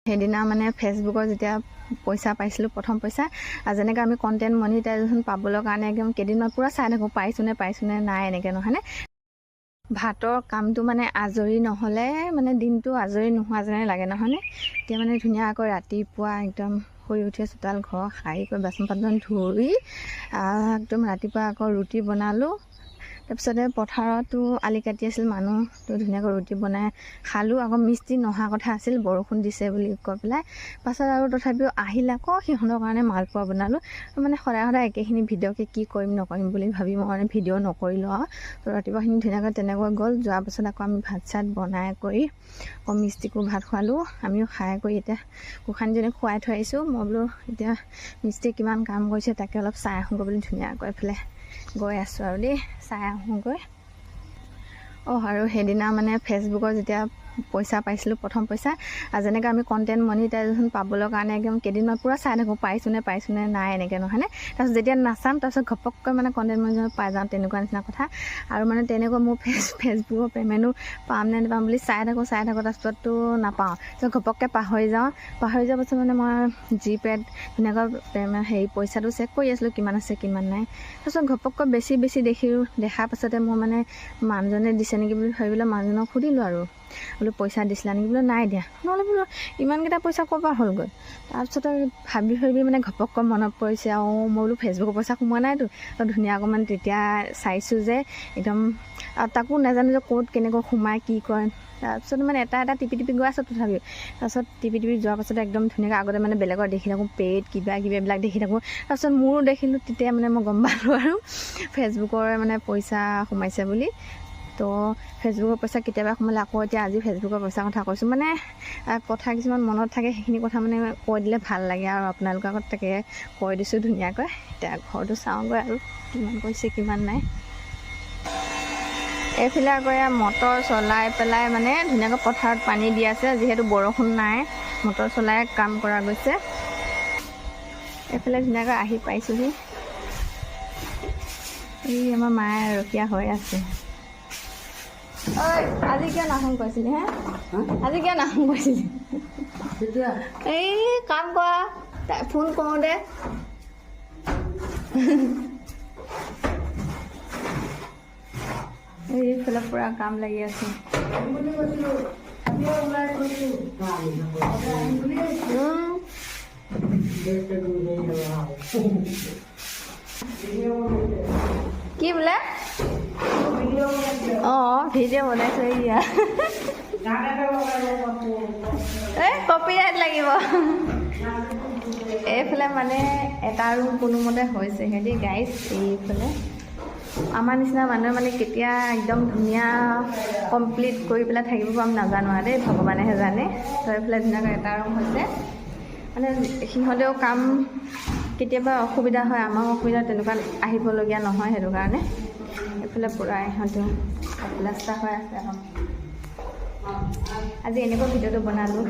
সেইদিনা মানে ফেচবুকৰ যেতিয়া পইচা পাইছিলোঁ, প্ৰথম পইচা, আৰু যেনেকৈ আমি কণ্টেণ্ট মনিটাইজেশ্যন পাবলৈ কাৰণে একদম কেইদিনমান পূৰা চাই থাকোঁ, পাইছোঁনে পাইছোঁনে নাই, এনেকৈ নহয়নে? ভাতৰ কামটো মানে আজৰি নহ'লে মানে দিনটো আজৰি নোহোৱা যেনে লাগে, নহয়নে? এতিয়া মানে ধুনীয়াকৈ ৰাতিপুৱা একদম শুই উঠি চোতাল ঘৰ সাৰি কৰি, বাচন বৰ্তন ধুই, একদম ৰাতিপুৱা আকৌ ৰুটি বনালোঁ। তাৰপিছতে পথাৰতো আলি কাটি আছিল মানুহ, তো ধুনীয়াকৈ ৰুটি বনাই খালোঁ। আকৌ মিস্ত্ৰী নহা কথা আছিল, বৰষুণ দিছে বুলি কৈ পেলাই। পাছত আৰু তথাপিও আহিলে, আকৌ সিহঁতৰ কাৰণে মালপোৱা বনালোঁ। মানে সদায় সদায় একেখিনি ভিডিঅ'কে কি কৰিম নকৰিম বুলি ভাবি মই মানে ভিডিঅ' নকৰিলোঁ আৰু। তো ৰাতিপুৱাখিনি ধুনীয়াকৈ তেনেকৈ গ'ল। যোৱাৰ পাছত আকৌ আমি ভাত চাত বনাই কৰি আকৌ মিস্ত্ৰীকো ভাত খোৱালোঁ, আমিও খাই কৰি এতিয়া গোসাঁনীজনীক খুৱাই থৈ আহিছোঁ। মই বোলো এতিয়া মিস্ত্ৰীয়ে কিমান কাম কৰিছে তাকে অলপ চাই আহোঁগৈ বুলি ধুনীয়াকৈ এইফালে গৈ আছোঁ আৰু দেই, চাই আহোঁগৈ। অঁ, আৰু সেইদিনা মানে ফেচবুকৰ যেতিয়া পইচা পাইছিলোঁ, প্ৰথম পইচা, আৰু যেনেকৈ আমি কণ্টেণ্ট মনিটাইজেশ্যন পাবলৈ কাৰণে একদম কেইদিনমান পূৰা চাই থাকোঁ, পাইছোঁনে পাইছোঁনে নাই, এনেকৈ নহয়নে? তাৰপিছত যেতিয়া নাচাম, তাৰপিছত ঘপককৈ মানে কণ্টেণ্ট মনিটাইজেশ্যন পাই যাওঁ, তেনেকুৱা নিচিনা কথা। আৰু মানে তেনেকুৱা মোৰ ফেচবুকৰ পে'মেণ্টো পাম নে নাপাম বুলি চাই থাকোঁ, চাই থাকোঁ, তাৰপিছততো নাপাওঁ। তাৰপিছত ঘপককৈ পাহৰি যাওঁ। পাহৰি যোৱাৰ পাছত মানে মই জিপে'ত ধুনীয়াকৈ পে'মেণ্ট হেৰি পইচাটো চেক কৰি আছিলোঁ, কিমান আছে কিমান নাই। তাৰপিছত ঘপককৈ বেছি বেছি দেখিলোঁ। দেখাৰ পাছতে মই মানে মানুহজনে দিছে নেকি বুলি ভাবি পেলাই মানুহজনক সুধিলোঁ আৰু, বোলো পইচা দিছিলা নেকি? বোলো নাই দিয়া। নহ'লে বোলো ইমানকেইটা পইচা ক'ৰ পৰা হ'লগৈ? তাৰপিছতে ভাবি ভাবি মানে ঘপককৈ মনত পৰিছে আৰু, মই বোলো ফেচবুকৰ পইচা সোমোৱা নাইতো। তো ধুনীয়াকৈ মানে তেতিয়া চাইছোঁ যে একদম, আৰু তাকো নাজানো যে ক'ত কেনেকৈ সোমাই কি কয়। তাৰপিছত মানে এটা এটা টিপি টিপি গৈ আছোঁ তথাপিও। তাৰপিছত টিপি টিপি যোৱাৰ পাছতে একদম ধুনীয়াকৈ, আগতে মানে বেলেগৰ দেখি থাকোঁ, পেইড কিবা কিবি এইবিলাক দেখি থাকোঁ, তাৰপিছত মোৰো দেখিলোঁ। তেতিয়া মানে মই গম পালোঁ আৰু ফেচবুকৰ মানে পইচা সোমাইছে বুলি। তো ফেচবুকৰ পইচা কেতিয়াবা সোমালে। আকৌ এতিয়া আজি ফেচবুকৰ পইচাৰ কথা কৈছোঁ, মানে কথা কিছুমান মনত থাকে, সেইখিনি কথা মানে কৈ দিলে ভাল লাগে আৰু আপোনালোকৰ আগত তাকে কৈ দিছোঁ ধুনীয়াকৈ। এতিয়া ঘৰটো চাওঁগৈ আৰু কিমান কৰিছে কিমান নাই। এইফালে আকৌ এয়া মটৰ চলাই পেলাই মানে ধুনীয়াকৈ পথাৰত পানী দি আছে। যিহেতু বৰষুণ নাই, মটৰ চলাই কাম কৰা গৈছে। এইফালে ধুনীয়াকৈ আহি পাইছোঁহি। এই আমাৰ মায়ে ৰখীয়া হৈ আছে। ঐ, আজি কিয় নাহোঁ কৈছিলি হে? আজি কিয় নাহোঁ কৈছিলি? তেতিয়া। এই কাম কৰা, তাই ফোন কৰোঁতে। এইফালে পূৰা কাম লাগি আছে। বুলি কৈছিলো, আজিও ওলাই কৈছো আহিম বুলি। কি বোলে? অঁ, ভিডিঅ' বনাইছোঁ এইয়া। এই কপিৰাইট লাগিব। এইফালে মানে এটা ৰুম কোনোমতে হৈছেহে দেই গাইজ। এইফালে আমাৰ নিচিনা মানুহে মানে কেতিয়া একদম ধুনীয়া কমপ্লিট কৰি পেলাই থাকিব পাম নাজানো আৰু দেই, ভগৱানেহে জানে। তো এইফালে ধুনীয়াকৈ এটা ৰুম হৈছে। মানে সিহঁতেও কাম কেতিয়াবা অসুবিধা হয়, আমাৰো অসুবিধা, তেনেকুৱা আহিবলগীয়া নহয়, সেইটো কাৰণে। এইফালে পূৰা ইহঁতেও প্লাষ্টাৰ হৈ আছে আৰু। আজি এনেকুৱা ভিডিঅ'টো বনালোঁ।